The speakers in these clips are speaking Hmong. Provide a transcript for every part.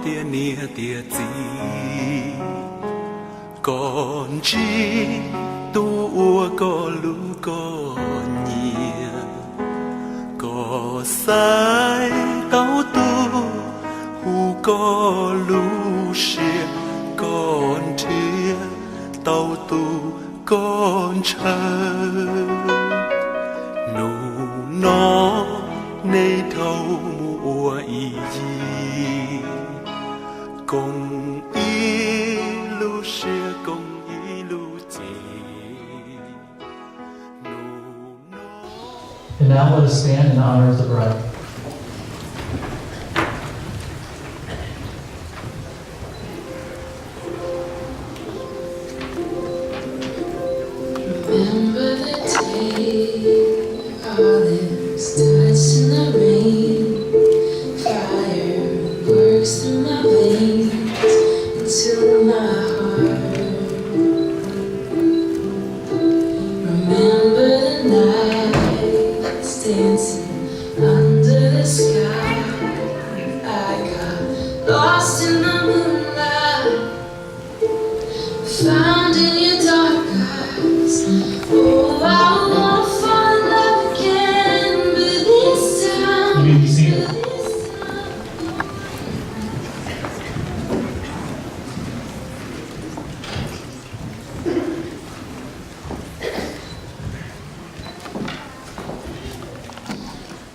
Tiag niam tiag txiv, koj ntsib tus uas koj hlub koj nyiam, koj xaiv tau tus hu koj lub siab, koj nrhiav tau tus koj ntshaw. Hnub no nej dhau mus ua ib yig, koom ib lub siab koom ib lub cim. And now let us stand in honor of the bride. Remember the day our lips touched in the rain. Fireworks in my veins, into my heart. Remember the nights dancing under the sky. I got lost in the moonlight, found in your dark eyes. Oh, I wanna fall in love again, but this time, you need to see it.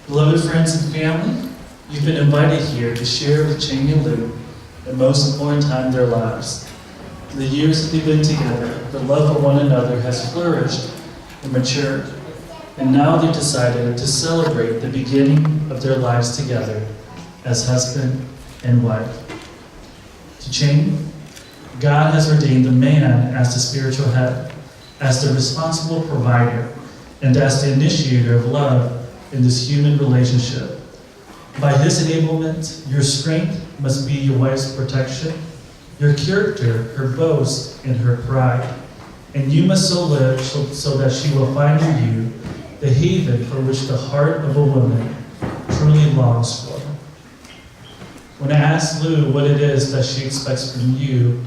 Beloved friends and family, you've been invited here to share with Cheng and Lu the most important time in their lives. In the years that they've been together, their love for one another has flourished and matured, and now they've decided to celebrate the beginning of their lives together as husband and wife. To Cheng, God has ordained the man as the spiritual head, as the responsible provider, and as the initiator of love in this human relationship. By his enablement, your strength must be your wife's protection, your character her boast and her pride. And you must so live so, so that she will find in you the haven for which the heart of a woman truly longs for. When I ask Lu what it is that she expects from you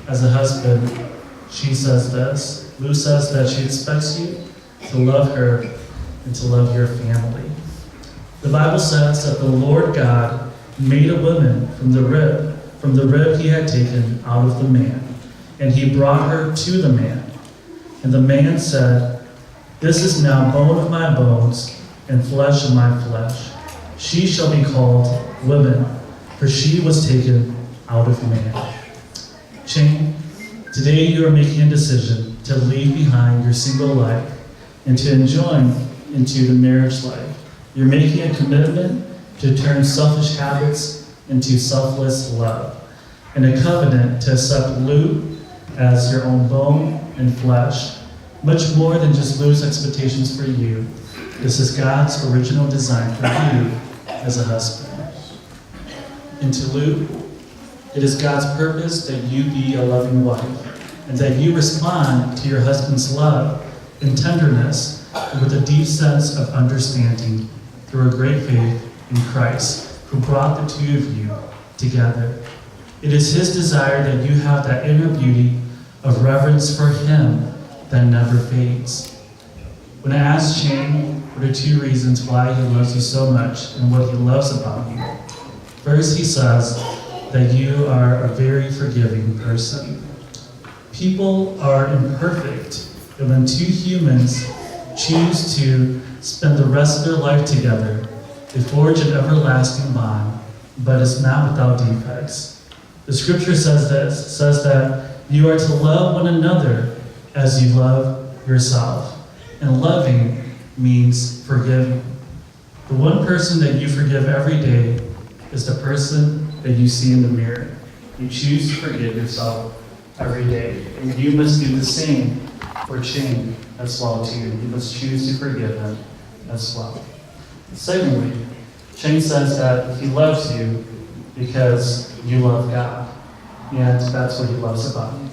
as a husband, she says this. Lu says that she expects you to love her and to love your family. The Bible says that the Lord God made a woman from the rib, from the rib he had taken out of the man, and he brought her to the man. And the man said, This is now bone of my bones and flesh of my flesh. She shall be called woman, for she was taken out of man. Cheng, today you are making a decision to leave behind your single life and to enjoy into the marriage life. You're making a commitment to turn selfish habits into selfless love, and a covenant to accept Lu as your own bone and flesh, much more than just Lu's expectations for you. This is God's original design for you as a husband. And to Lu, it is God's purpose that you be a loving wife and that you respond to your husband's love and tenderness with a deep sense of understanding through a great faith in Christ, who brought the two of you together. It is his desire that you have that inner beauty of reverence for him that never fades. When I asked Cheng what are two reasons why he loves you so much and what he loves about you, first he says that you are a very forgiving person. People are imperfect, and when two humans choose to spend the rest of their life together, they forge an everlasting bond, but it's not without defects. The scripture says this, says that you are to love one another as you love yourself. And loving means forgiving. The one person that you forgive every day is the person that you see in the mirror. You choose to forgive yourself every day. And you must do the same for Cheng as well too. You must choose to forgive him as well. Secondly, Cheng says that he loves you because you love God, and that's what he loves about you.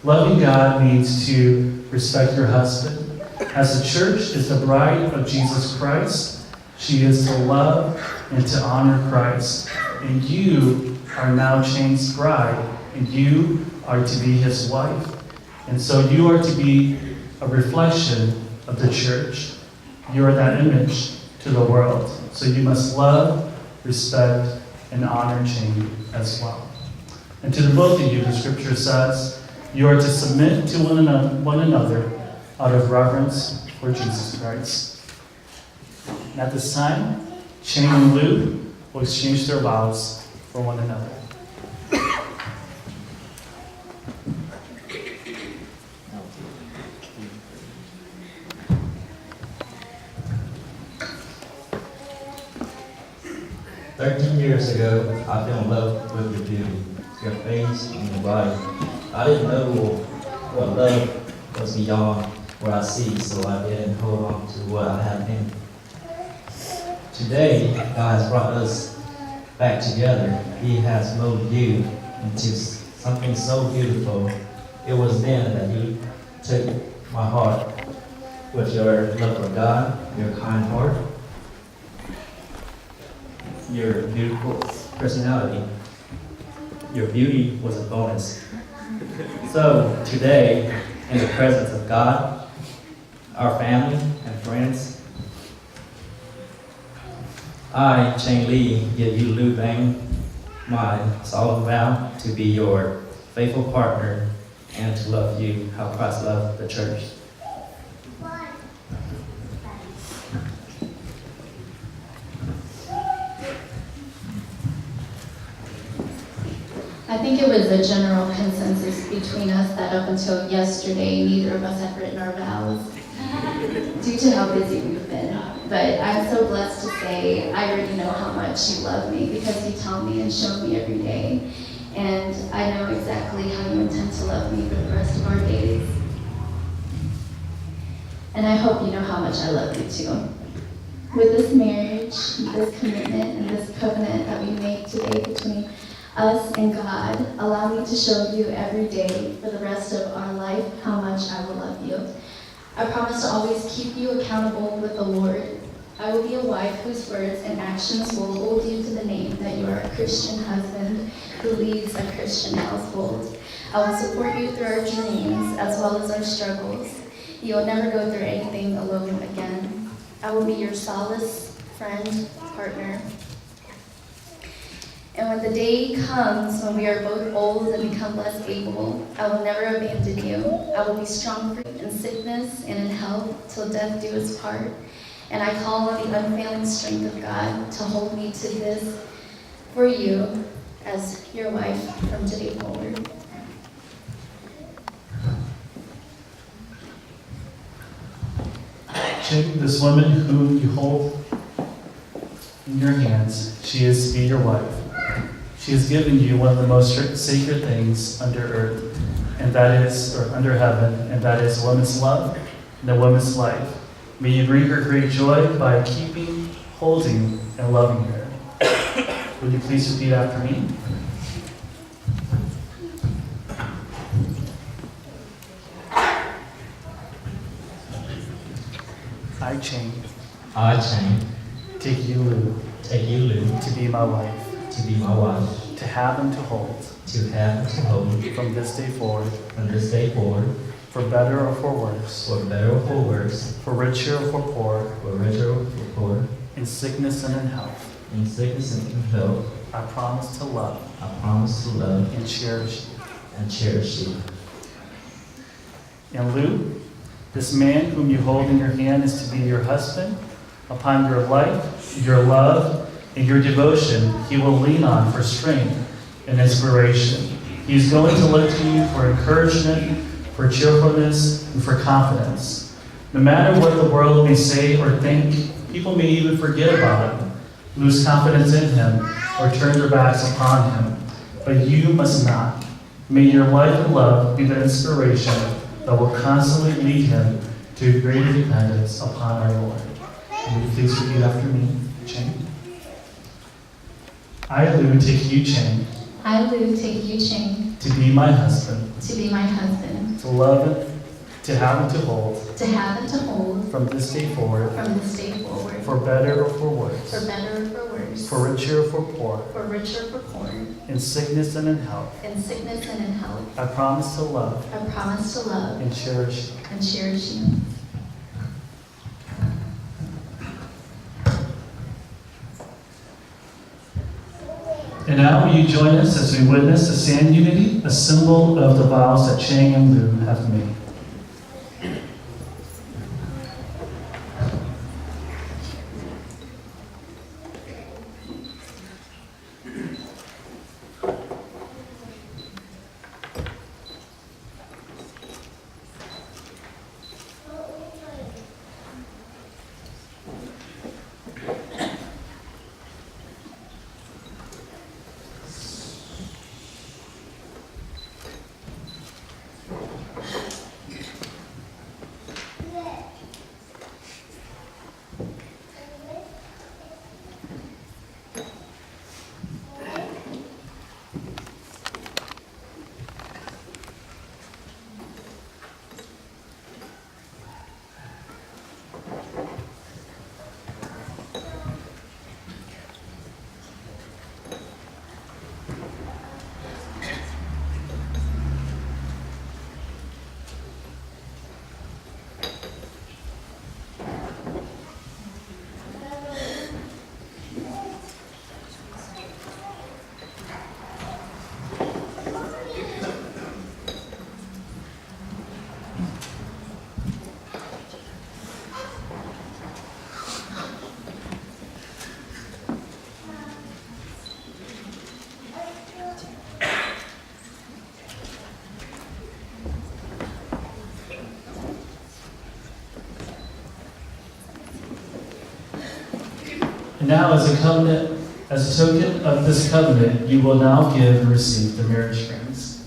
Loving God means to respect your husband. As the church is the bride of Jesus Christ, she is to love and to honor Christ. And you are now Chang's bride, and you are to be his wife. And so you are to be a reflection of the church. You are that image to the world. So you must love, respect, and honor Chang as well. And to the both of you, the scripture says, you are to submit to one ano-, one another out of reverence for Jesus Christ. And at this time, Chang and Lu will exchange their vows for one another. Thirteen years ago, I fell in love with your beauty, your face, and your body. I didn't know what love was beyond what I see, so I didn't hold on to what I had been. Today, God has brought us back together. He has molded you into something so beautiful. It was then that you took my heart with your love for God, your kind heart, your beautiful personality. Your beauty was a bonus. So today, in the presence of God, our family and friends, I, Chang Lee, give you Lu Bang my solemn vow to be your faithful partner and to love you how Christ loved the church. I think it was a general consensus between us that up until yesterday, neither of us had written our vows due to how busy we've been. But I'm so blessed to say I already know how much you love me because you tell me and show me every day. And I know exactly how you intend to love me for the rest of our days. And I hope you know how much I love you too. With this marriage, this commitment, and this covenant that we make today between us and God, allow me to show you every day for the rest of our life how much I will love you. I promise to always keep you accountable with the Lord. I will be a wife whose words and actions will hold you to the name that you are a Christian husband who leads a Christian household. I will support you through our dreams as well as our struggles. You will never go through anything alone again. I will be your solace, friend, partner. And when the day comes when we are both old and become less able, I will never abandon you. I will be strong for you in sickness and in health till death do us part. And I call on the unfailing strength of God to hold me to this for you as your wife from today forward. Chang, this woman whom you hold in your hands, she is to be your wife. She has given you one of the most sacred things under earth, and that is, or under heaven, and that is a woman's love and a woman's life. May you bring her great joy by keeping, holding, and loving her. Would you please repeat after me? I, Chang, I, Chang, take you, Lu, take you, Lu, to be my wife, to be my wife, to have and to hold, to have and to hold, from this day forward, from this day forward, for better or for worse, for better or for worse, for richer or for poor, for richer or for poor, in sickness and in health, in sickness and in health. I promise to love, I promise to love, and cherish you, and cherish you. And Lu, this man whom you hold in your hand is to be your husband. Upon your life, your love, and your devotion, he will lean on for strength and inspiration. He is going to look to you for encouragement, for cheerfulness, and for confidence. No matter what the world may say or think, people may even forget about him, lose confidence in him, or turn their backs upon him. But you must not. May your life and love be the inspiration that will constantly lead him to greater dependence upon our Lord. Will you please repeat after me, Chang? I, Lu, take you, Chang, I, Lu, take you, Chang, to be my husband, to be my husband, to love and To have and to hold. To have and to hold. From this day forward. From this day forward. For better or for worse. For better or for worse. For richer or for poor. For richer or for poor. In sickness and in health. In sickness and in health. I promise to love. I promise to love. And cherish you. And cherish you. And now will you join us as we witness the sand unity, a symbol of the vows that Chang and Lu have made. And now, as a covenant, as a token of this covenant, you will now give and receive the marriage rings.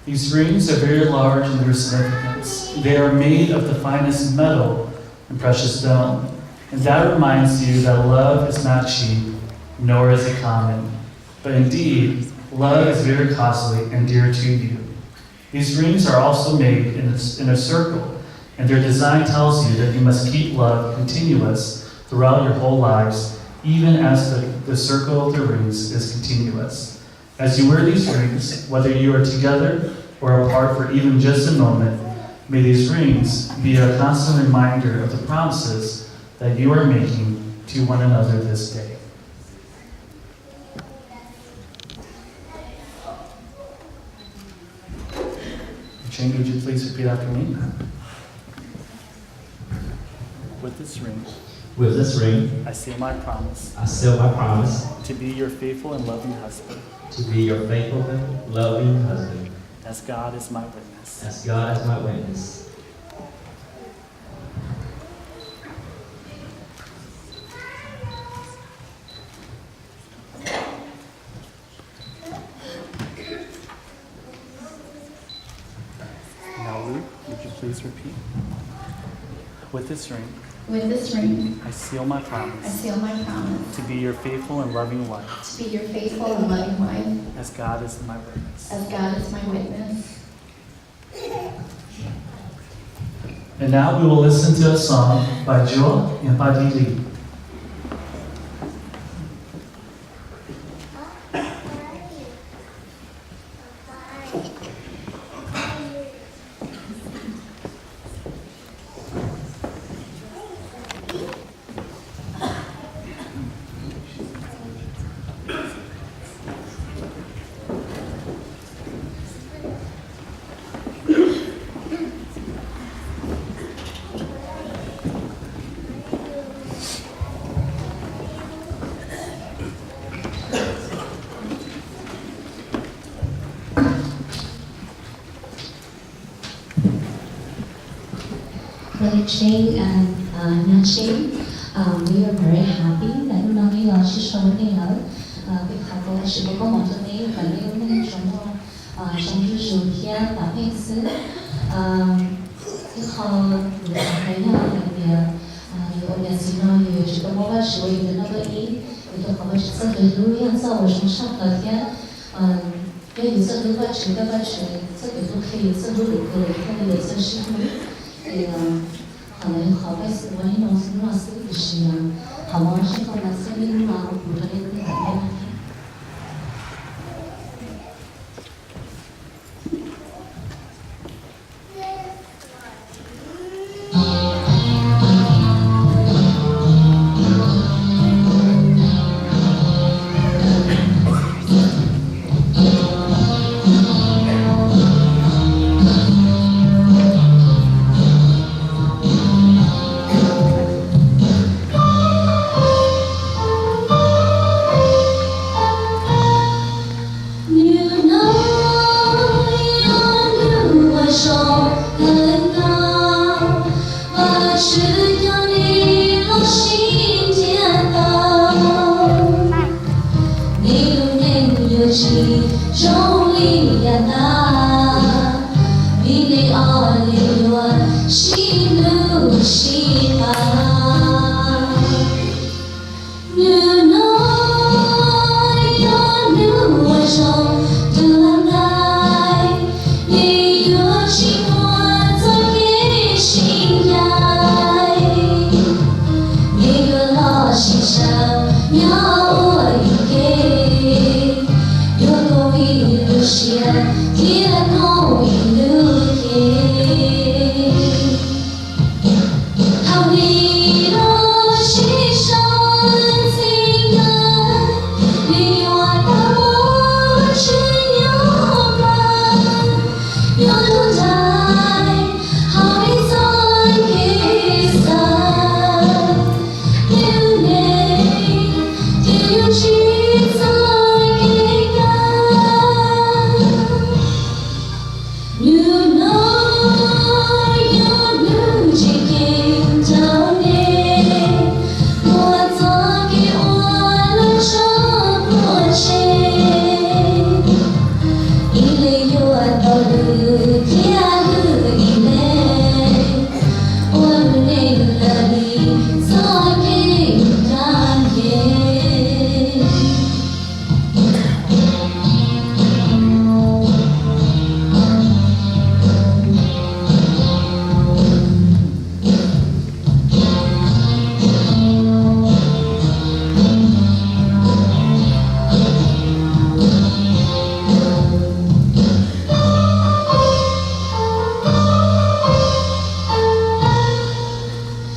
These rings are very large in their significance. They are made of the finest metal and precious stone. And that reminds you that love is not cheap, nor is it common. But indeed, love is very costly and dear to you. These rings are also made in a, in a circle, and their design tells you that you must keep love continuous throughout your whole lives, even as the, the circle of the rings is continuous. As you wear these rings, whether you are together or apart for even just a moment, may these rings be a constant reminder of the promises that you are making to one another this day. Jane, would you please repeat after me? With this ring, With this ring, I seal my promise I seal my promise to be your faithful and loving husband, to be your faithful and loving husband, as God is my witness. As God is my witness. Now, Luke, would you please repeat? With this ring, With this ring, I seal my promise I seal my promise to be your faithful and loving wife, to be your faithful and loving wife, as God is my witness. As God is my witness. And now we will listen to a song by Joel and by Didi. Brother Chang and uh, Nya Chang, um, we are very happy that hnub no nej los sib sau ua neej lawm. Peb thov kom Vajtswv foom koob hmoov rau nej kom nej lub neej tsuas muaj zoo zuj zus thiab vam meej xwb. Ib qho kuv xav hais yog hais tias yus ua niam txiv no yus yuav tsum tau muab Vajtswv ua yus tus noj nqaij ib, yus tau qhov Vajtswv txoj kev hlub yog txoj uas zoo tshaj plaws thiab yog yus txoj hlub Vajtswv, Vajtswv txoj kev qhuab qhia yus txoj hlub lwm tus thiab yus txoj sib hlub. Ces qhov ntawd yog qhov peb xav ua ib hnub xwb no xwb, tiam sis qhov uas sib qhov mas xwb ib hnub no kuv rau nej tham. Hnub no yog hnub uas zoo kawg nkaus, Vajtswv coj nej los sib ntiag tau. Nej lub neej yuav tsis zoo li yav tag, vim nej ob leeg yuav sib hlub sib pab. Hnub no yog hnub uas zoo tuag ntais, nej yuav tsis muaj txoj kev sib ncaim. Nej yuav los sib sau nyob ua ib ke, yuav koom ib lub siab thiab koom ib lub cev. Thaum nej los sib sau ntxiv nkawd, nej yuav tau muaj Vajtswv nyob nrog, nyob nruab nrab hauv nej txoj kev xav. Nej lub neej ces yuav ntsib txoj kev kaj. Hnub no yog hnub tseem ceeb rau nej, muaj txoj kev ua lub tshoob puag tseg. Ib leeg yuav tau lwm thiab lwm ib leeg, ua lub neej raws li txoj kev ncaj ncees.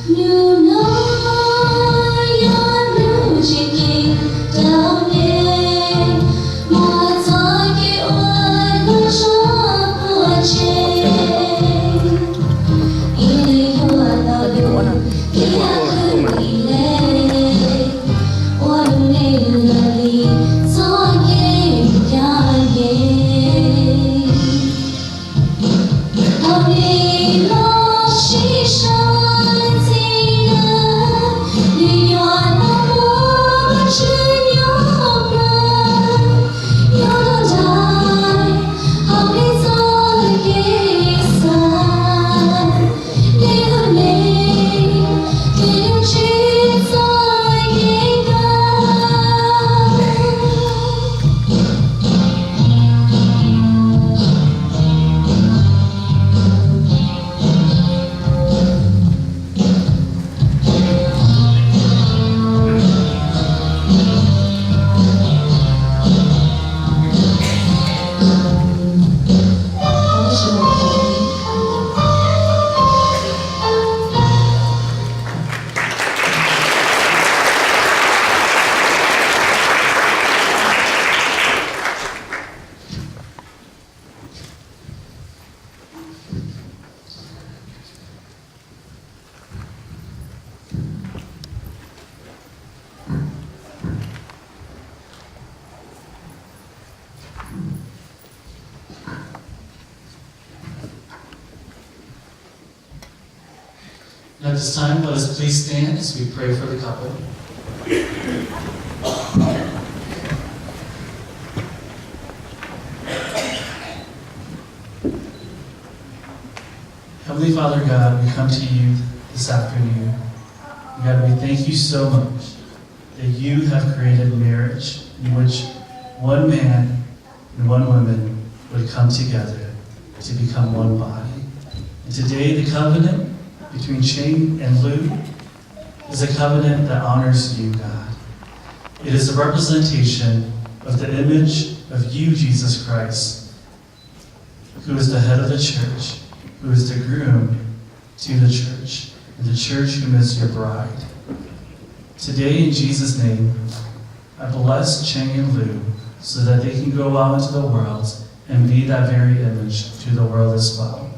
Hnub no yog hnub tseem ceeb rau nej, muaj txoj kev ua lub tshoob puag tseg. Ib leeg yuav tau lwm thiab lwm ib leeg, ua lub neej raws li txoj kev ncaj ncees. Thaum nej los sib sau ntxiv nkawd, nej yuav tau muaj Vajtswv nyob nrog, nyob nruab nrab hauv nej txoj kev xav. Nej lub neej ces yuav ntsib txoj kev kaj. At this time, let us please stand as we pray for the couple. Heavenly Father God, we come to you this afternoon. God, we thank you so much that you have created marriage in which one man and one woman would come together to become one body. And today, the covenant between Cheng and Lu is a covenant that honors you, God. It is a representation of the image of you, Jesus Christ, who is the head of the church, who is the groom to the church, and the church whom is your bride. Today, in Jesus' name, I bless Cheng and Lu so that they can go out into the world and be that very image to the world as well.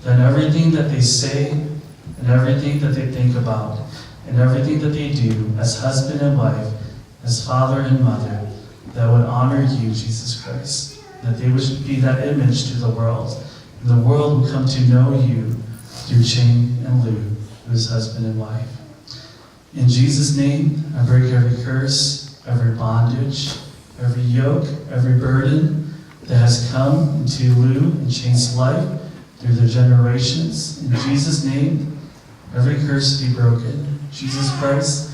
That in everything that they say, and everything that they think about, and everything that they do as husband and wife, as father and mother, that would honor you, Jesus Christ, that they would be that image to the world, and the world would come to know you through Cheng and Lu, who is husband and wife. In Jesus' name, I break every curse, every bondage, every yoke, every burden that has come into Lu and Cheng's life through their generations. In Jesus' name, every curse be broken. Jesus Christ,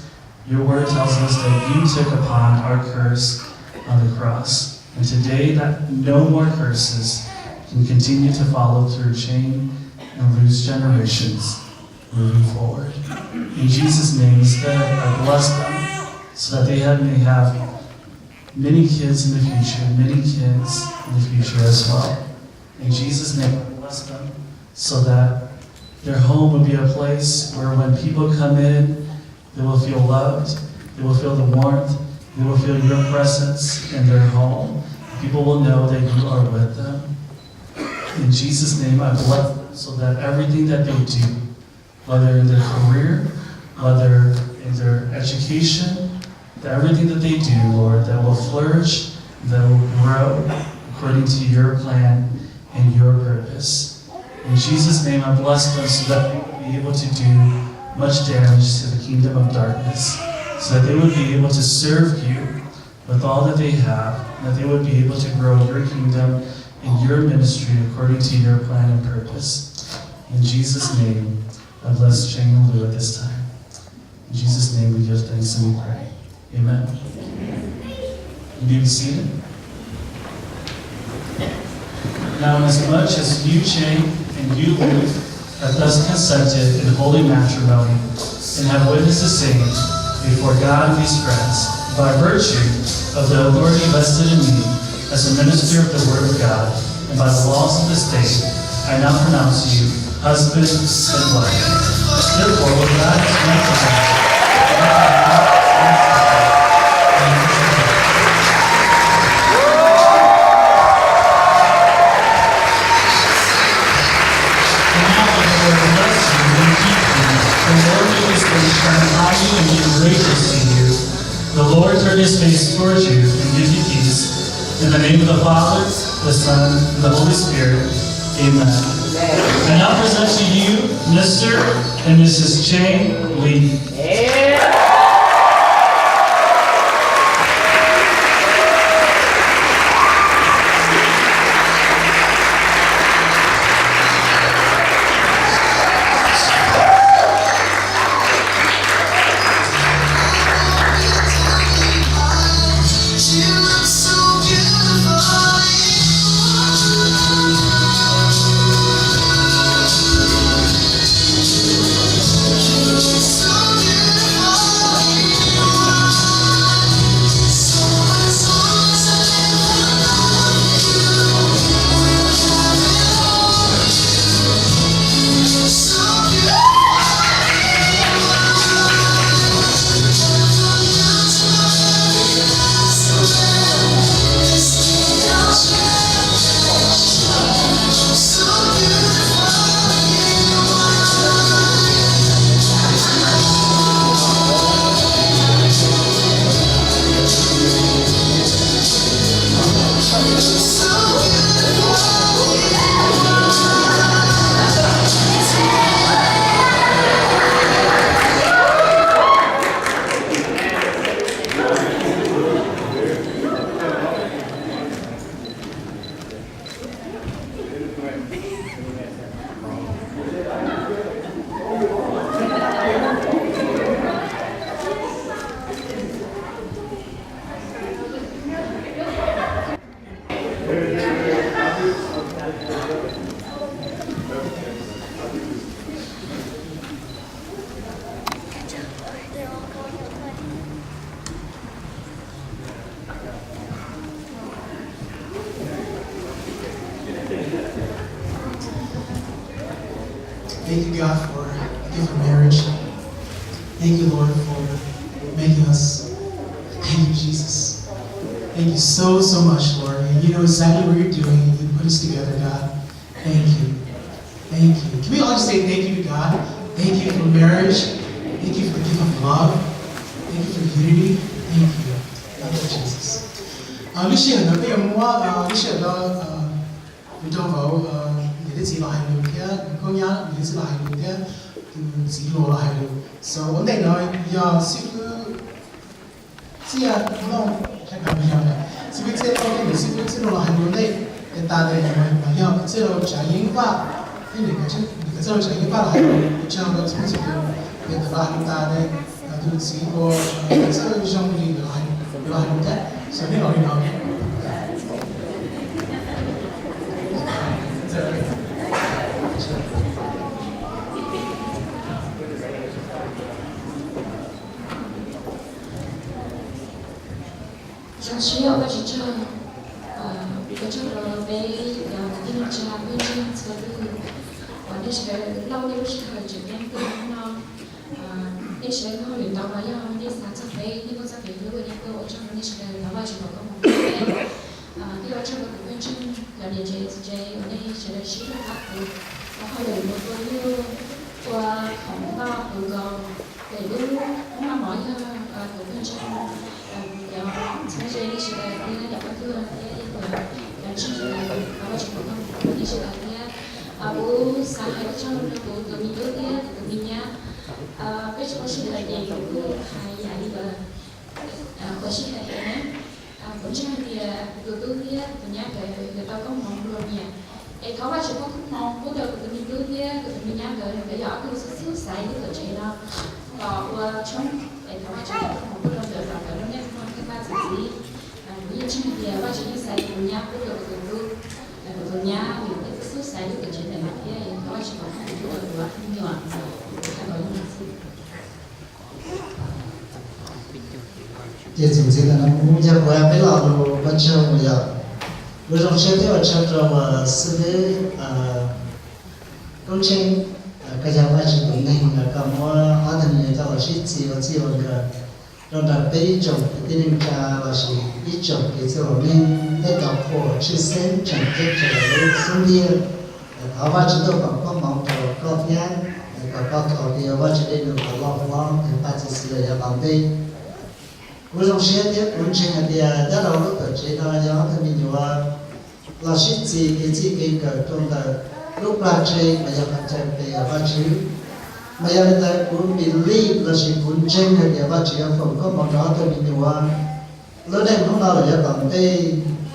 your word tells us that you took upon our curse on the cross. And today, that no more curses can continue to follow through Cheng and Lu's generations moving forward. In Jesus' name, instead, I bless them so that they have, may have many kids in the future, many kids in the future as well. In Jesus' name, I bless them so that their home would be a place where when people come in, they will feel loved, they will feel the warmth, they will feel your presence in their home. People will know that you are with them. In Jesus' name, I bless them so that everything that they do, whether in their career, whether in their education, that everything that they do, Lord, that will flourish, that will grow according to your plan and your purpose. In Jesus' name, I bless them so that they will be able to do much damage to the kingdom of darkness, so that they would be able to serve you with all that they have, that they would be able to grow your kingdom and your ministry according to your plan and purpose. In Jesus' name, I bless Cheng and Lu at this time. In Jesus' name we give thanks and we pray. Amen. You may be seated. Now, inasmuch as you, Cheng, and you, Lu, have thus consented in holy matrimony, and have witnessed the same before God and these friends, by virtue of the authority vested in me as a minister of the word of God, and by the laws of the state, I now pronounce you husband and wife. Therefore, with that as an introduction, and now, therefore, bless you and keep you. The Lord make his face shine upon you and be gracious to you. The Lord turn his face towards you and give you peace. In the name of the Father, the Son, and the Holy Spirit. Amen. I now present to you Mister and Missus Cheng Li. Thank you, God, for the gift of marriage. Thank you, Lord, for making us. Thank you, Jesus. Thank you so, so much, Lord. And you know exactly what you're doing. You put us together, God. Thank you. Thank you. Can we all just say thank you to God? Thank you for marriage. Thank you for the gift of love. Thank you for unity. Thank you. Thank you, Jesus. Lub sij hawm no peb yuav muab lub sij hawm no tus rau vauv niam thiab txiv los hais lus thiab, koj nyab niam thiab txiv los hais lus thiab, tus txiv hluas los hais lus. So ua ntej no yog xib fwb Txiaj Looj, xib fwb Txiaj Looj thiab niam xib fwb Txiaj Looj los hais lus ua ntej, es tas ne, mas yog Txiaj Looj Tsav Yeeb Vaj thiab niam Txiaj Looj Tsav Yeeb Vaj los hais lus, ua tsaug rau txhua txhua tus, es tawm los hais lus tas ne, tus txiv hluas Txawj Zoo Lis los hais lus thiab, so nej los li no. Zoo siab ua Vajtswv tsaug, ua tsaug rau peb cov kwv tij neej tsa phooj ywg txhua tus uas nej sawv daws lauj nej lub sij hawm tseem ceeb tuaj hnub no. Nej sawv daws hauj lwm ntau los yog nej xav txog peb, nej muaj txoj kev hlub uas nej tuaj, ua tsaug rau nej sawv daws, thov Vajtswv foom koob hmoov rau peb. Thiab ua tsaug rau kuv phooj ywg cov niam tsev txiv tsev uas nej sawv daws sib hlub pab kuv, kuv hauj lwm mus tua nyuj, ua khoom noj tus nkaus, ces lub hnub no mov yog kuv phooj ywg cov txheeb ze nej sawv daws thiab cov pab tuaj thiab ib puas cov ntseeg sawv daws, thov Vajtswv foom koob hmoov rau nej sawv daws thiab. Kuv xav hais ua tsaug rau kuv tus me tub thiab kuv tus me nyab. Peb tsis muaj sij hawm ces kuv kuj hais yam li ntawd, kuv sij hawm es kuv ntseeg hais tias kuv tus tub thiab kuv tus nyab nkawd yuav tau koob hmoov nplua mias. Es thov Vajtswv foom koob hmoov pub rau kuv tus me tub thiab kuv tus me nyab nkawd, nkawd yog ob tug xub xub xaiv lub tuam tsev no los ua tshoob, es thov Vajtswv foom koob hmoov pub rau nkawd kom nkawd lub neej muaj nqis npaj txuas ntxiv. Kuv yeej ntseeg hais tias Vajtswv yeej xaiv kuv tus nyab pub rau kuv tus tub, kuv tus nyab nws thiaj xub xaiv lub tuam tsev ntawm no thiab, thov Vajtswv foom koob hmoov pub rau kuv ob tug me nyuam. Ces txuas ntxiv ntawm no kuv yog kuv peb los lus ua tsaug yom. Kuv zoo siab thiab ua tsaug rau xib fwb Koob Tsheej, koj yog Vajtswv tus neeg, koj muab ob tug me nyuam coj los sib txis ua txij ua nkawm rau nram peb ib tsoom kwv tij neej tsa lossis ib tsoom kwv tij txwj laus neej, nej cov qhuas tshwj xeeb tseem ceeb rau lub xub ntiag. Thov Vajtswv tuaj foom koob hmoov rau koj thiab, kom koj tau kev ua Vajtswv dej num kom loj hlob, nqis npaj txuas ntxiv lawm yav tom ntej. Kuv zoo siab thiab kuv ntseeg hais tias nyob rau lub tuam tsev no yog ob tug me nyuam los sib txis kev txij kev nkawm rau ntawm lub plag tseg mas yog qhov chaw pe Vajtswv. Mas yog li ntawd kuv believe lossis kuv ntseeg hais tias Vajtswv yuav foom koob hmoov rau ob tug me nyuam lub neej hnub no lawm yav tom ntej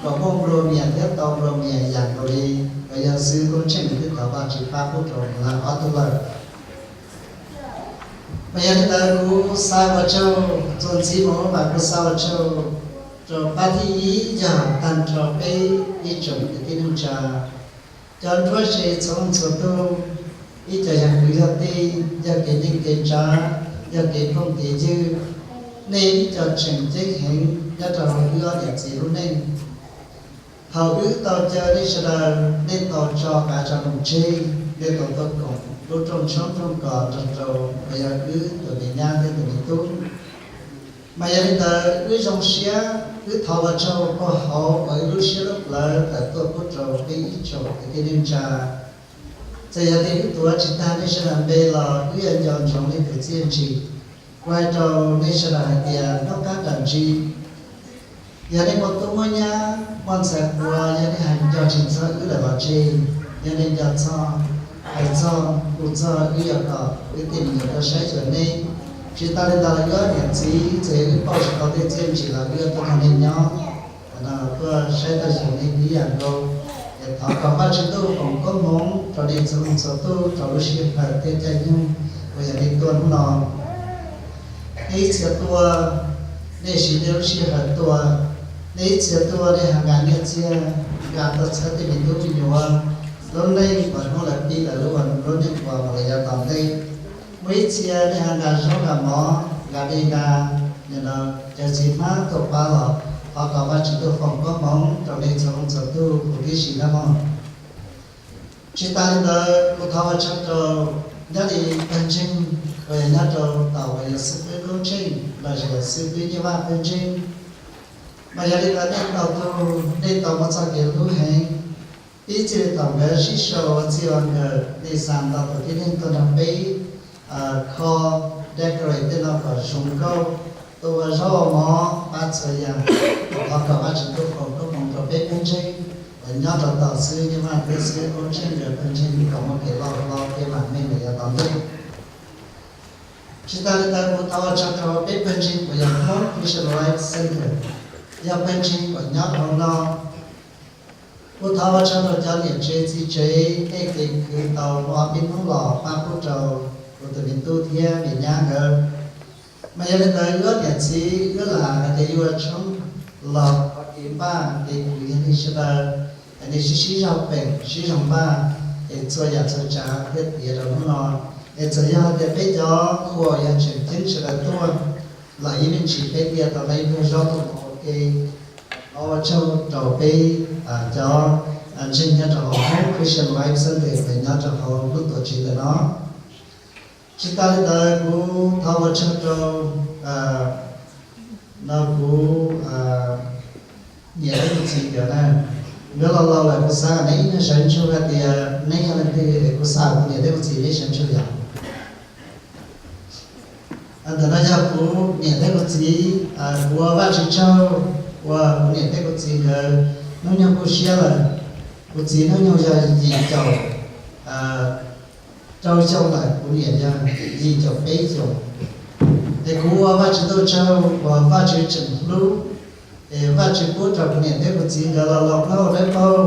kom muaj nplua mias thiab tau nplua mias yam nkaus li nkawd yog xib fwb Koob Tsheej, nws twb thov Vajtswv pab pub rau lawv ob tug lawm. Mas yog li ntawd kuv xa ua tsaug, txuas ntxiv mus mas kuv xa ua tsaug rau pab thib ib yog tag nrho peb ib tsoom kwv tij neej tsa, cov nruab ze txhua leej txhua tug, ib co yog kwv yog tij, yog kev neej kev tsav, yog kev phooj kev ywg, nej ib co tseem ceeb heev nyob rau hauv wb ob niam txiv lub neej. Thaum wb tau caw nej sawv daws, nej tau tso kav tso num tseg, nej tau tuaj koom lub rooj tshoob rooj kos nrog rau uas yog wb tus me nyab thiab tus me tub. Mas yog li ntawd wb zoo siab, wb thov ua tsaug puag hauv uas wb lub siab lub plawv tawm tuaj pub rau peb ib tsoom kwv tij neej tsa. Txawm yog tias wb tuav tsis tag nej sawv daws npe los wb yuav nco ntsoov nej tus txiaj ntsig. Kuv hais rau nej sawv daws hais tias hnub qab nram ntsis, yog nej muaj tub muaj nyab muaj ntxhais qhua, yog nej hais nco tsis txog wb lawm los tseg, yog nej nco txog, hais txog, hu txog wb yuav kom wb tej me nyuam tuaj saib xyuas nej. Tsis tas li ntawd los wb niam txiv txawm yog wb pauj tsis tau tej txiaj ntsig los wb yuav tuaj nrog nej nyob, tuaj saib tuaj xyuas nej ib yam nkaus. Es thov kom Vajtswv tuaj foom koob hmoov rau nej txhua leej txhua tug rau lub sij hawm thiab caij nyoog uas yog nej tuaj hnub no. Nej ib txhia tuaj, nej siv nej lub sij hawm tuaj, nej ib txhia tuaj nej ho nqa nyiaj txiag, nqa tuaj txhawb tej me tub me nyuam lub neej uas hnub lawv pib lawv lub, lub neej uas mus lawm yav tom ntej. Muaj ib txhia nej ho nqa zaub nqa mov, nqa dej nqa, nim no cawv txiv hmab tuaj pab los thov kom Vajtswv tuaj foom koob hmoov rau nej txhua leej txhua tug huv tib si nawb mog. Tsis tas li ntawd kuv thov ua tsaug rau Nyob li pawg ntseeg uas yog nyob rau tom uas yog xib fwb Koob Tsheej los sis yog xib fwb Nyiaj Vaj pawg ntseeg, mas yog li ntawd nej tau tug, nej tau muaj txoj kev hlub heev. Pib txij li thaum nkawd sib sau ua txij ua nkawm, nej xa ntau tus tib neeg tuaj nrog peb kho, decorate tej no kom zoo nkauj, tua ua zaub ua mov, pab txhua yam. Thov kom Vajtswv tuaj foom koob hmoov rau peb pawg ntseeg uas nyob rau tom xib fwb Nyiaj Vaj thiab xib fwb Koob Tsheej nkawd pawg ntseeg kom muaj kev loj hlob thiab vam meej los yav tom ntej. Tsis tas li ntawd kuv thov ua tsaug rau peb pawg ntseeg uas yog Hmoob Christian Life Center, yog pawg ntseeg uas nyob hauv no. Kuv thov ua tsaug rau cov niam tsev txiv tsev, nej kev khwv tau ob peb hnub los pab pub rau kuv tus me tub thiab me nyab nkawd. Mas yog li ntawd wb niam txiv wb lam hais tias yuav ua tshoob los kev npaj kev khwv yog nej sawv daws, nej sib sib zog peem sib zog npaj, es txhua yam txhua tsav thiaj tiav rau hnub no. Es txawm yog hais tias peb cov uas yog tseem ceeb sawv daws tuaj los yeej me ntsis peb thiaj tau ib pluag zaub tuaj ua ke. Thov ua tsaug rau peb cov ntseeg nyob rau hauv Hmoob Christian Life Center uas nyob rau hauv lub tuam tsev ntawm no. Tsis tas li ntawd kuv thov ua tsaug rau, no kuv niam thiab kuv txiv nkawd na, nkawd los laus lawm kuv xav kom neb ib nyuag sawv ntsug hais tias neb yog leej twg, kuv xav kuv niam thiab kuv txiv neb sawv ntsug yom. Ntawm no yog kuv niam thiab kuv txiv, kuv ua Vajtswv tsaug uas kuv niam thiab kuv txiv nkawd hnub nyoog kub siab lawm. Kuv txiv hnub nyoog yog yim caum rau xyoo lawm, kuv niam yog yim caum peb xyoos. Es kuv ua Vajtswv tsaug uas Vajtswv tseem hlub, es Vajtswv pub rau kuv niam thiab kuv txiv nkawd los laus plaub hau dawb paug,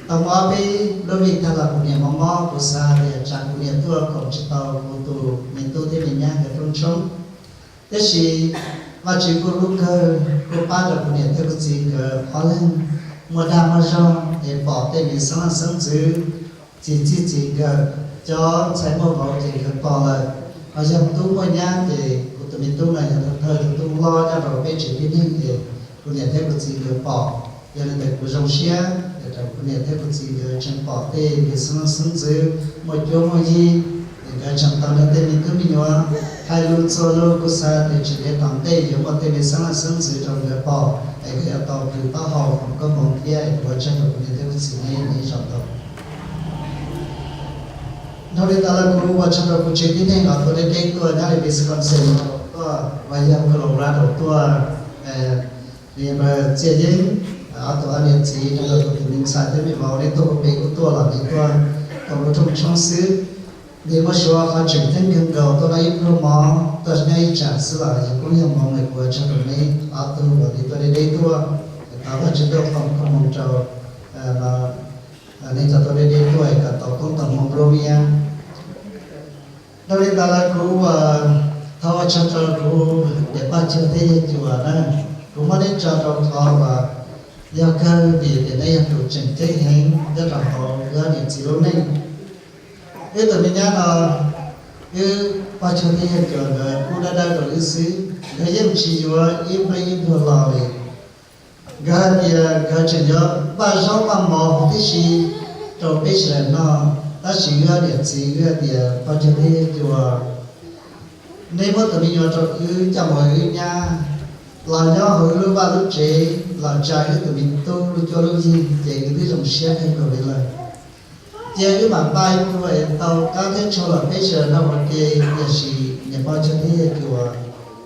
tau muaj ob peb lub vij tag los kuv niam mob mob, kuv xav tias tsam kuv niam tuaj koom tsis tau kuv tus me tub thiab me nyab nkawd rooj tshoob. Tiam sis Vajtswv kuj hlub kawg, kuj pab rau kuv niam thiab kuv txiv nkawd ob leeg muaj dag muaj zog es pom tej me xeeb leej xeeb ntxwv, txiv txij txiv nkawm, cov ntxhais muaj vauv ces nkawd pom lawm, ho yog tub muaj nyab ces kuv tus me tub no yog thawj tus tub hlob nyob rau peb tsev tib neeg es kuv niam thiab kuv txiv nkawd pom. Yog li ntawd kuv zoo siab rau kuv niam thiab kuv txiv nkawd tseem pom tej me xeeb leej xeeb ntxwv muaj cuab muaj yig, es nkawd tseem tau nrog tej me tub me nyuam hais lus txuas lus, kuv xav tias tsis ntev tom ntej yuav muaj tej me xeeb leej xeeb ntxwv rau nkawd pom es nkawd yuav tau khwv taub hau foom koob hmoov thiab. Es kuv ua tsaug rau kuv niam thiab kuv txiv neb ib zaug ntau. Dhau li ntawd los kuv ua tsaug rau kuv tsev tib neeg uas tuaj deb deb tuaj nyob li Wisconsin tuaj, uas yog Colorado tuaj, li Txiaj Yeeb, ob tug ob niam txiv, rau tus me ntxhais thiab me vauv, neb tuaj ua pem kuv tuaj los neb tuaj tau kuv rooj tshoob xwb. Neb muab suav qhov tseem ceeb kawg nkaus tuaj noj ib pluag mov tuaj nyob ib tsam xwb los yog koob yog hmoov, es kuv ua tsaug rau neb ob tug uas neb tuaj deb deb tuaj. Thov Vajtswv tuaj foom koob hmoov rau nej cov tuaj deb deb tuaj kom tau koob tau hmoov nplua mias. Dhau li ntawd los kuv thov ua tsaug rau kuv niam poj cuag thiab yawg cuas na, kuv muab neb tso rau qhov uas yog kawg vim tias neb yog tus tseem ceeb heev nyob rau hauv wb niam txiv lub neej. Wb tus me nyab no, wb poj cuag thiab yawg cuas nkawd pub dawb dawb rau wb xwb, nkawd yeej tsis yuav ib nplej ib pluag los li. Nkawd hais tias nkawd tseem yuav npaj zaub npaj mov huv tib si rau peb sawv daws noj, tab sis wb niam txiv wb hais tias poj cuag thiab yawg cuas, neb muab tus me nyuam rau wb coj mus ua wb nyab, los nyob hauv wb lub vaj lub tsev, los tsa wb tus me tub lub cuab lub yig ces wb twb zoo siab kawg nkaus li lawm. Cia wb mam npaj ib pluag es tau qab thiab tshuaj los peb sawv daws noj ua ke, tiam sis niam poj cuag thiab yawg cuas,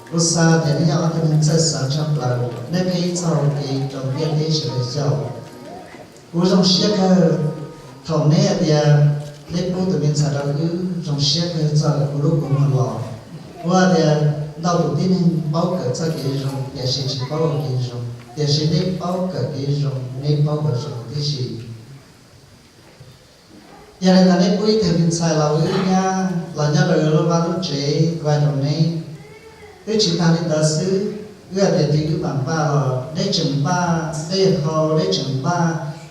kuv xav tias neb yog ob tug neeg txawj xav tshaj plaws, neb qhib txoj hau kev rau ntiaj teb sawv daws xyaum. Kuv zoo siab kawg thaum neb hais tias neb pub tus me ntxhais rau wb, zoo siab kawg txog kuv lub kua muag los. Kuv hais tias ntau tus tib neeg paub kawm txoj kev zoo tiam sis tsis paub ua kev zoo, tiam sis neb paub kawm kev zoo, neb paub ua zoo tib si. Yog li ntawd neb pub ib tug me ntxhais los ua wb nyab, los nyob rau wb lub vaj lub tsev, kuv hais rau neb, twb tsis tag li ntawd xwb, wb hais tias cia wb mam npaj los neb tseem npaj dej hau, neb tseem npaj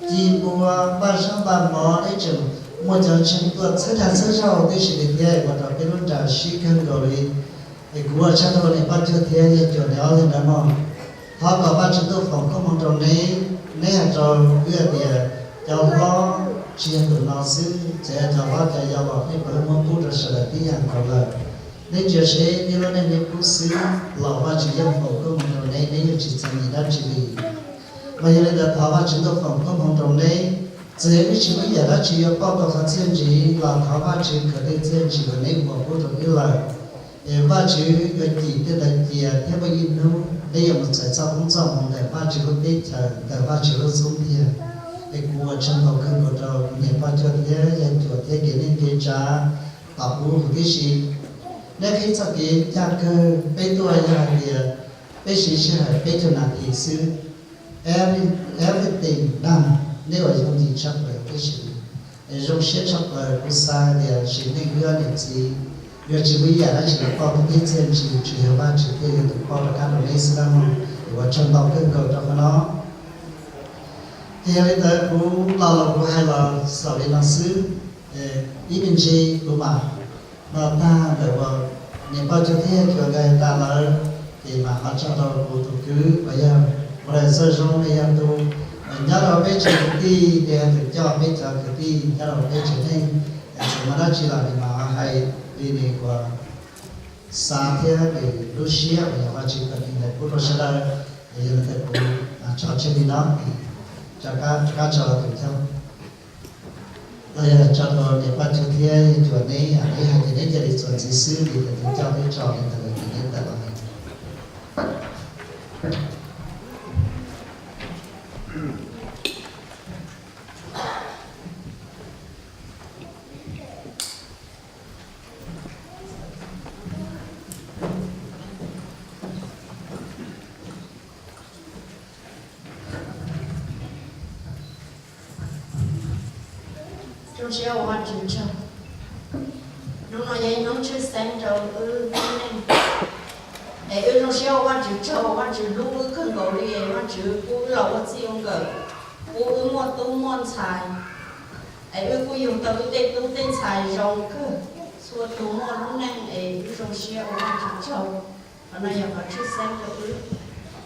ci npua, npaj zaub npaj mov, neb tseem muaj cov ntseeg tuaj txhawb dag txhawb zaug tib si li thiab, ua rau peb lub nra sib kawg nkaus li. Es kuv ua tsaug rau niam poj cuag thiab yawg cuas neb ob leeg ntawd mog. Thov kom Vajtswv tuaj foom koob hmoov rau neb, neb hais rau wb hais tias cov hlob, Tsis yog tus no xwb, txawm yog cov hlob cov yau los nej puav leej muab pub rau sawv daws tib yam nkaus lawm. Neb ntsia seb nej lub neej neb pub xwb los Vajtswv yeej foom koob hmoov rau neb, neb yeej tsis txom nyem dab tsi li. Mas yog li ntawd thov Vajtswv tuaj foom koob hmoov rau neb. Txawm yog wb tsis muaj ib yam dab tsi yuav pauj tau qhov txiaj ntsig los thov Vajtswv khaws tej txiaj ntsig uas neb ua pub rau wb lawm, es Vajtswv yuav cim tej ntawd cia thiab muaj ib hnub neb yuav mus txais txoj koob txoj hmoov ntawm Vajtswv lub teb chaws, ntawm Vajtswv lub xub ntiag. Es kuv ua tsaug ntau kawg nkaus rau kuv niam poj cuag thiab yawg cuas thiab kev neej kev tsav tom qub huv tib si. Nej qhib txoj kev ncaj kawg, peb tuaj yog hais tias peb siv sij hawm peb caug nas this xwb. Every, everything done, neb ua yooj yim tshaj plaws tib si. Es zoo siab tshaj plaws, kuv xav tias sim neej wb ob niam txiv yuav tsis muaj ib yam dab tsi los pauj tau txiaj ntsig, tsuas yog Vajtswv thiaj yog tus pauj rov qab rau neb xwb dab no. Es ua tsaug ntau kawg nkaus rau qhov no. Ces yog li ntawd kuv los los kuv hais los xaus li no xwb. Ib me ntsis kuv mam los tag ntawm uas niam poj cuag thiab yawg cuas nkawd tas lawm, ces mam ho tso rau kuv tus kwv uas yog Brother Txawj Zoo, nws yog tus uas nyob rau peb tsev kwv tij, nws yog tus coj peb cov kwv tij nyob rau peb tsev neeg. Txawm muaj dab tsi los nws mam ho hais li nws uas xav thiab nws lub siab uas yog Vajtswv kom nws ntawm pub rau sawv daws. Yog li ntawd kuv tso tseg li no, rov qab tso tus coj los yog tso rau niam poj cuag thiab yawg cuas neb, neb hais tias neb cia li txuas ntxiv xwb vim tias tus coj twb tso li ntawd ces neb tawm los. Zoo siab ua Vajtswv tsaug. Hnub no yog ib hnub tshwj xeeb rau wb lub neej. Es wb zoo siab ua Vajtswv tsaug, Vajtswv hlub wb kawg nkaus li, Vajtswv pub wb los ua txij ua nkawm, pub wb muaj tub muaj ntxhais. Es wb kuj yug tau wb tej tub tej ntxhais zoo kawg, txhua tus muaj lub neej es wb zoo siab ua Vajtswv tsaug. Qhov no yog qhov tshwj xeeb rau wb.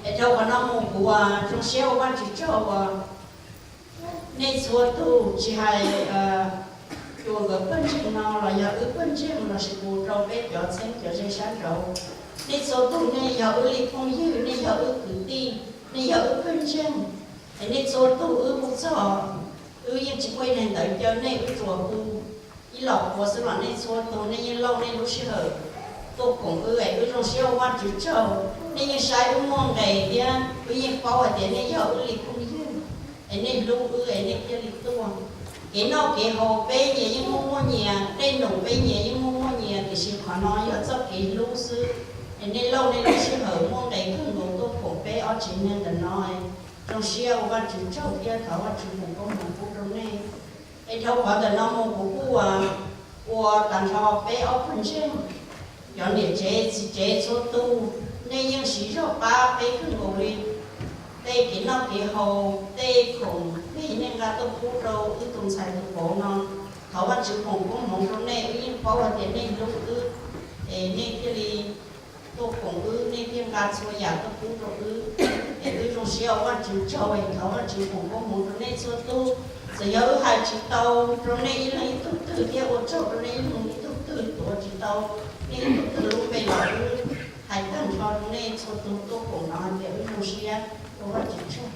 Es dhau qhov no mus kuv zoo siab ua Vajtswv tsaug uas nej txhua tus tsis hais cuas nkawd pawg ntseeg no los yog wb pawg ntseeg lossis kuv rau peb cov txheeb cov ze sab nraud, nej txhua tus nej yog wb li phooj ywg, nej yog wb kwv tij, nej yog wb pawg ntseeg. Es nej txhua tus wb hu txog, wb yeej tsis muaj ib neeg ntawd caw nej, wb tsuas hu ib los qhuas xwb los nej txhua tus nej yeej lauj nej lub sij hawm tuaj koom wb es wb zoo siab ua Vajtswv tsaug. Nej yeej saib wb muaj nqis thiab wb yeej paub hais tias nej yog wb li phooj ywg, es nej hlub wb es nej thiaj li tuaj. Kev noj kev haus peb nyias yeej muaj muaj nyias, tej num peb nyias yeej muaj muaj nyias, tiam sis qhov no yog txoj kev hlub xwb. Es nej lauj nej lub sij hawm muaj nqis kawg nkaus tuaj koom peb ob tsev neeg ntawm no. Zoo siab ua Vajtswv tsaug thiab thov Vajtswv foom koob hmoov pub rau nej. Es dhau qhov ntawm no mus kuv kuj ua, ua tag nrho peb ob pawg ntseeg, cov niam tsev txiv tsev txhua tus, nej yeej siv zog pab peb kawg nkaus li. Tej kev noj kev haus, tej khoom plig nej nqa tuaj pub rau wb tus ntxhais tus vauv no, thov Vajtswv foom koob hmoov rau nej, wb yeej paub hais tias nej hlub wb, es nej thiaj li tuaj koom wb, nej thiaj nqa txhua yam tuaj pub rau wb. Es wb zoo siab ua Vajtswv tsaug, es thov Vajtswv foom koob hmoov rau nej txhua tus. Txawm yog wb hais tsis tau rau nej ib leeg ib tug twg thiab ua tsaug rau nej ib leeg ib tug twg, tuav tsis tau nej ib tug twg lub npe los wb hais tag nrho rau nej txhua tus tuaj koom no hais tias wb zoo siab ua Vajtswv tsaug.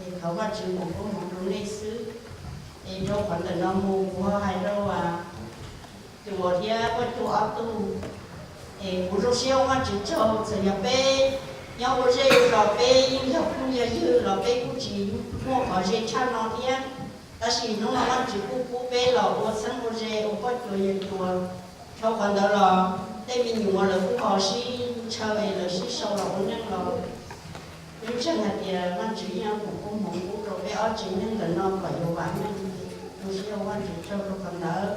Es thov Vajtswv foom koob hmoov rau nej xwb. Es rau qhov ntawm no mus kuv ho hais rau cuas thiab poj cuag ob tug. Es kuv zoo siab ua Vajtswv tsaug, txawm yog peb nyob ua zej ua zos, peb yeej yog phooj yog ywg los peb kuj tsis muaj qhov ze tshaj no thiab. Tab sis hnub no Vajtswv kuj pub peb los ua txheeb ua ze ua poj cuag yawg cuas. Dhau qhov ntawd los tej me nyuam lawv kuj ho sib ntshaw es lawv sib sau los ua neej los. Wb ntseeg hais tias Vajtswv yeej foom koob hmoov pub rau peb ob tsev neeg ntawm no kom yuav vam meej. Zoo siab ua Vajtswv tsaug rau qhov ntawd.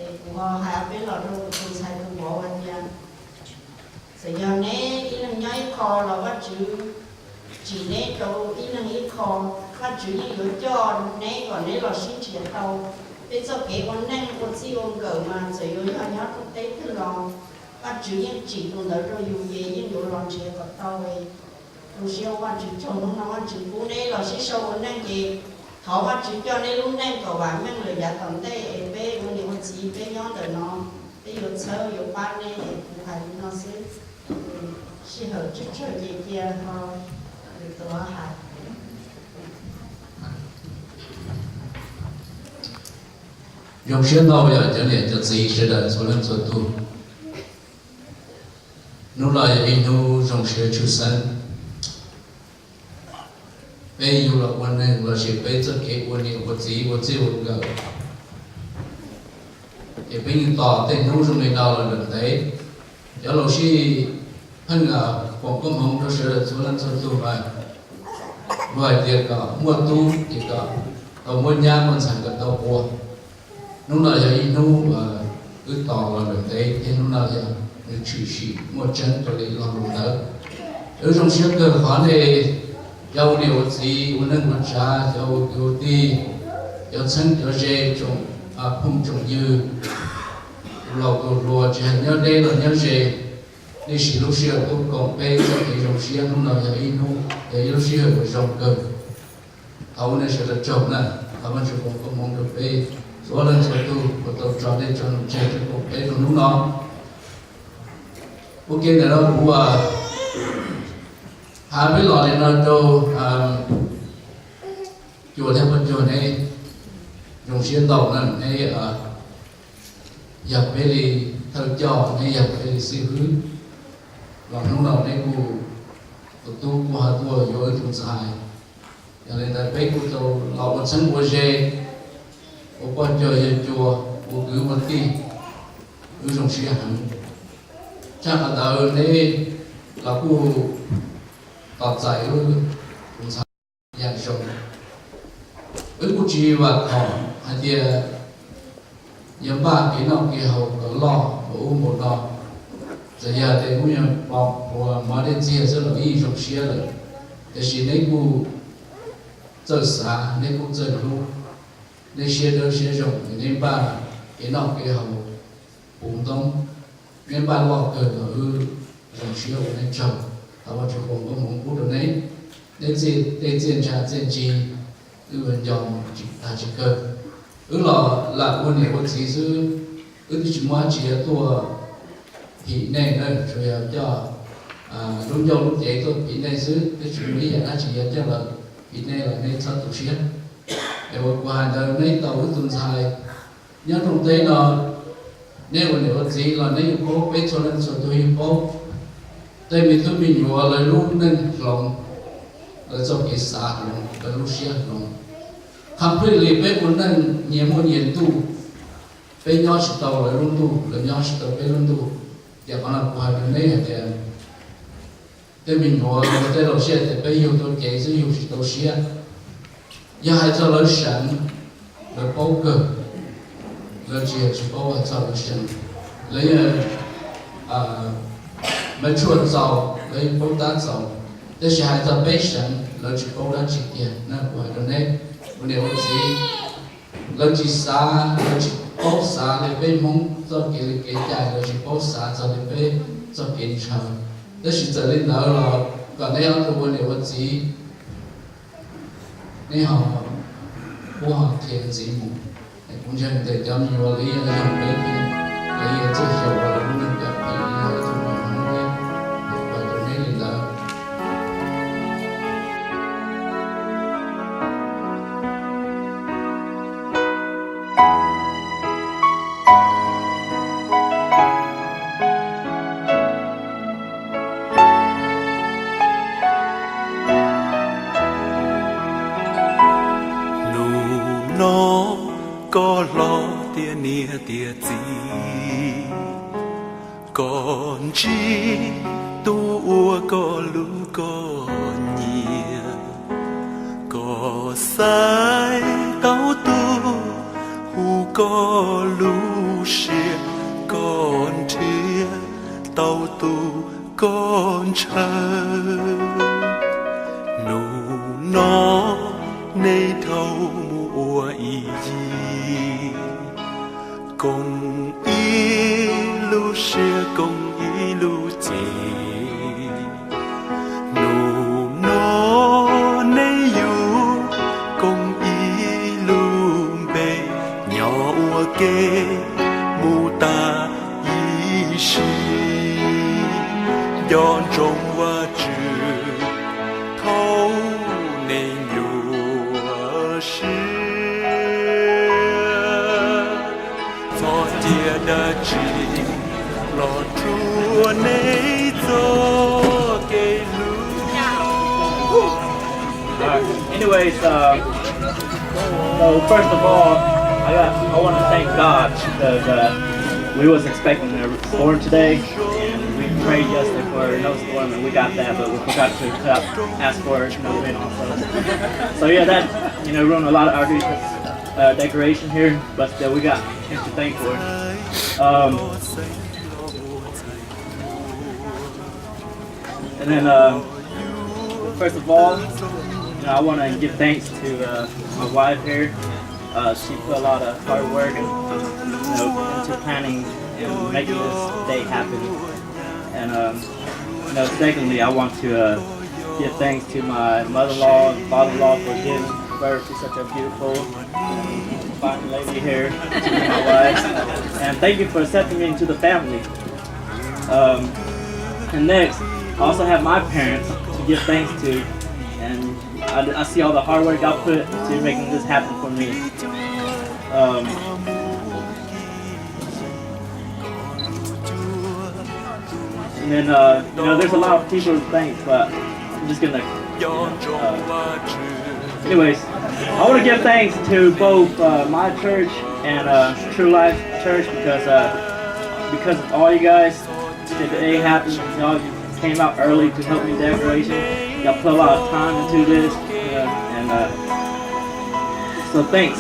Es kuv ho hais ob peb los rau kuv tus ntxhais tus vauv hais tias, txawm yog neb ib leeg nyob ib qho los Vajtswv tsim neb rau ib leeg ib qho. Vajtswv yeej yuav coj neb kom neb los sib nrhiav tau. Peb txoj kev ua neej ua txij ua nkawm mas txawm yuav yog nyob rau teb twg los Vajtswv yeej tsim tus ntawd rau yus ces yeej yuav los nrhiav kom tau. Zoo siab ua Vajtswv tsaug hnub no Vajtswv pub neb los sib sau ua neej ces Thov Vajtswv coj nej lub neej kom vam meej lawm yav tom ntej es peb ua niam ua txiv peb nyob ntawm no, peb yuav txhawb yuav pab nej es kuv hais li no xwb. Sij hawm tsawg tsawg ces cia ho lwm tus hais. Zoo siab ntau yog cov niam cov txiv sawv daws txhua leej txhua tus. Hnub no yog ib hnub zoo siab tshwj xeeb. Peb yug los ua neeg los sis peb txoj kev ua niam ua txiv ua txij ua nkawm, ces peb yeej tos tej hnub zoo li no los lawm ntev. Cov laus sib pheej foom koob hmoov rau sawv daws txhua leej txhua tug mas luag hais tias kom muaj tub ces kom tau muaj nyab, muaj ntxhais kom tau ua. Hnub no yog ib hnub wb tos los lawm ntev thiab hnub no yog nws tshwm sim muaj tseeb raws li lo lus ntawd. Wb zoo siab kawg qhov nej cov ua niam ua txiv, ua neej ua tsav, cov ua kwv ua tij, cov txheeb cov ze, tsoom phooj tsoom ywg, tus laus tus hluas, tsis hais nyob deb los nyob ze, nej siv lub sij hawm tuaj koom peb txoj kev zoo siab hnub no yog ib hnub, yog ib lub sij hawm uas zoo kawg. Thov ua nej sawv daws tsaug na, thov Vajtswv foom koob hmoov rau peb txhua leej txhua tug uas tau tso nej tso num tseg tuaj koom peb rau hnub no. Ua ke ntawm no kuv has peb los li no rau cua thiab poj cuag neb, zoo siab ntau na neb yog peb li thawj coj, neb yog peb li xib hwb, los hnub no neb kuj, tus tub kuj ho tuaj yuav wb tus ntxhais. Yog li ntawd peb kuj tau los ua txheeb ua ze, ua poj cuag yawg cuas, ua kwv ua tij, wb zoo siab heev. Tshaj qhov ntawd neb los kuj tos txais wb tus ntxhais yam zoo. Wb kuj tsis vam khom hais tias yuav npaj kev noj kev haus kom loj npaum ub npaum no. Txawm yog tias kuj yuav pom uas mov dej txiag xwb los yeej zoo siab lawm, tiam sis neb kuj txawj xav, neb kuj txawj hlub, neb siab dawb siab zoo es neb npaj kev noj kev haus, puv ntoob, neb npaj loj kawg los wb zoo siab ua neb tsaug. Thov Vajtswv foom koob hmoov pub rau neb, neb tej txiaj ntsha txiaj ntsig wb yuav nco tsis tag tsis kawg. Wb los lam ua niam ua txiv xwb, wb twb tsis muaj dab tsi yuav tuaj phim nej na, tsuas yog coj lub ncauj lub cev tuaj phim nej xwb, twb tsis muaj ib yam dab tsi yuav coj los phim nej los nej txhob tu siab. Es uas kuv hais ntawd neb tau wb tus ntxhais nyob rooj teb no, neb ua niam ua txiv los neb yeej paub, peb txhua leej txhua tus yeej paub. Tej me tub me nyuam lawv lub neej hloov, lawv txoj kev xav hloov, lawv lub siab hloov. Completely peb ua neej nyias muaj nyias ntuj, peb nyob tsis tau lawv lub ntuj, lawv nyob tsis tau peb lub ntuj. Ces qhov no kuv hais rau neb hais tias tej me nyuam, tej laus sib hais tias peb yug tau cev xwb yug tsis tau siab. Yog hais txog lawv seev, lawv paub kawg, lawv tsis yog tsis paub hais txog lawv seev, lawv yeej mature txaus, lawv yeej paub tab txaus. Tab sis hais txog peb seev lawv tsis paub dab tsi kiag na. Kuv hais rau neb ua niam ua txiv, lawv tsis xav, lawv tsis paub xav li peb Hmoob txoj kev li kev cai, lawv tsis paub xav txog li peb txoj kev ntshaw. Tab sis txawm li ntawd los kom neb ob tug ua niam ua txiv, neb ho, kuv ho qhia ntxiv mus. Kuv ntseeg tias cov me nyuam lawv yeej zoo peb thiab, lawv yeej txawj xyaum ua lawv lub neej cov phim li yog ib tug me Hmoob thiab. Kuv hais rau neb li ntawd. Nus no koj hlob tiav niam tiav txiv, koj ntsib tus uas koj hlub koj nyiam, koj xaiv tau tus hu koj lub siab, koj nrhiav tau tus koj ntshaw. Nus no nej dhau mus ua ib yig, koom ib lub siab koom ib lub cev. Nus no nej yug koom ib Anyways, uh, so first of all, I got, I want to thank God because uh, we was expecting a storm today, and we prayed yesterday for no storm, and we got that, but we forgot to uh, ask for no rain also. So yeah, that you know ruined a lot of our uh, decoration here, but still we got him to thank for. Um, And then, uh, first of all, you know, I want to give thanks to uh, my wife here. Uh, she put a lot of hard work and you know, into planning and making this day happen. And um, you know, secondly, I want to uh, give thanks to my mother-in-law and father-in-law for giving birth to such a beautiful, fine lady here to be my wife. And thank you for accepting me into the family. Um, and next, I also have my parents to give thanks to, and I, I see all the hard work y'all put to making this happen for me. Um, and then, uh, you know, there's a lot of people to thank, but I'm just gonna, you know, uh, anyways, I want to give thanks to both uh, my church and uh, True Life Church because uh, because of all you guys, today happened. Y'all came out early to help me decoration. Y'all put a lot of time into this, uh, and uh, so thanks.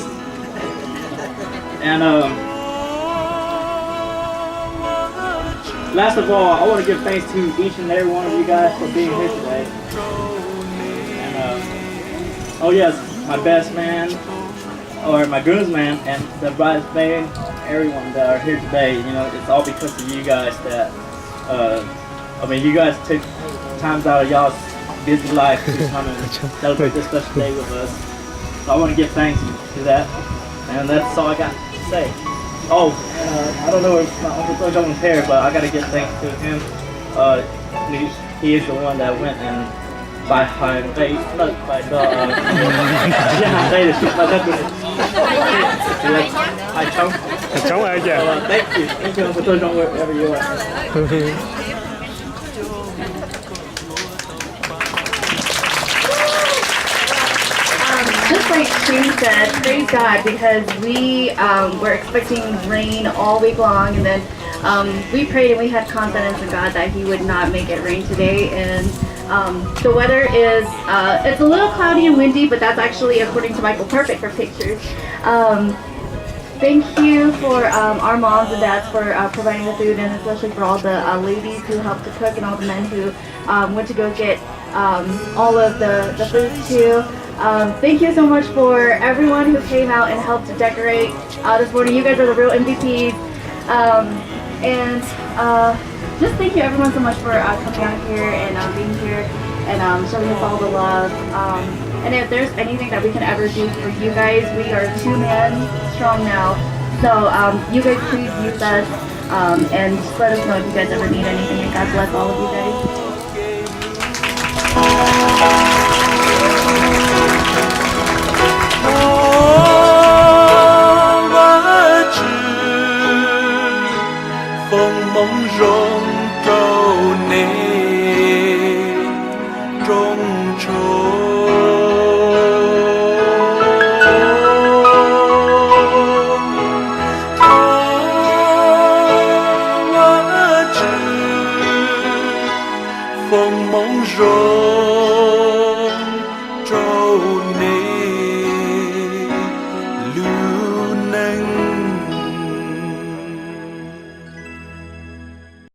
And um, last of all, I want to give thanks to each and every one of you guys for being here today. And uh, oh yes, my best man, or my groomsman, and the bridesmaid, everyone that are here today. You know, it's all because of you guys that uh, I mean, you guys took times out of y'all's busy life to come and celebrate this special day with us. So I want to give thanks to that. And that's all I got to say. Oh, and uh, I don't know if my uncle Tojo was here, but I got to give thanks to him. Uh, he, he is the one that went and pai hais nqe, ntawm pai nrog, ntawm ntawm ntawm ntawm hais tshoob. Hais tshoob. Thank you, thank you, Uncle Tojo, wherever you are. Um, just like Shane said, praise God because we um, were expecting rain all week long, and then um, we prayed and we had confidence in God that He would not make it rain today. And um, the weather is uh, it's a little cloudy and windy, but that's actually, according to Michael, perfect for pictures. Um, thank you for um, our moms and dads for uh, providing the food, and especially for all the uh, ladies who helped to cook and all the men who um, went to go get um, all of the, the food too. Um, thank you so much for everyone who came out and helped to decorate uh, this morning. You guys are the real M V Ps. Um, and uh, just thank you everyone so much for uh, coming out here and uh, being here and um, showing us all the love. Um, and if there's anything that we can ever do for you guys, we are two men strong now. So um, you guys please use us um, and just let us know if you guys ever need anything. And God bless all of you guys. Foom hmoov zoo rau nej rooj tshoob. Thov Vajtswv foom hmoov zoo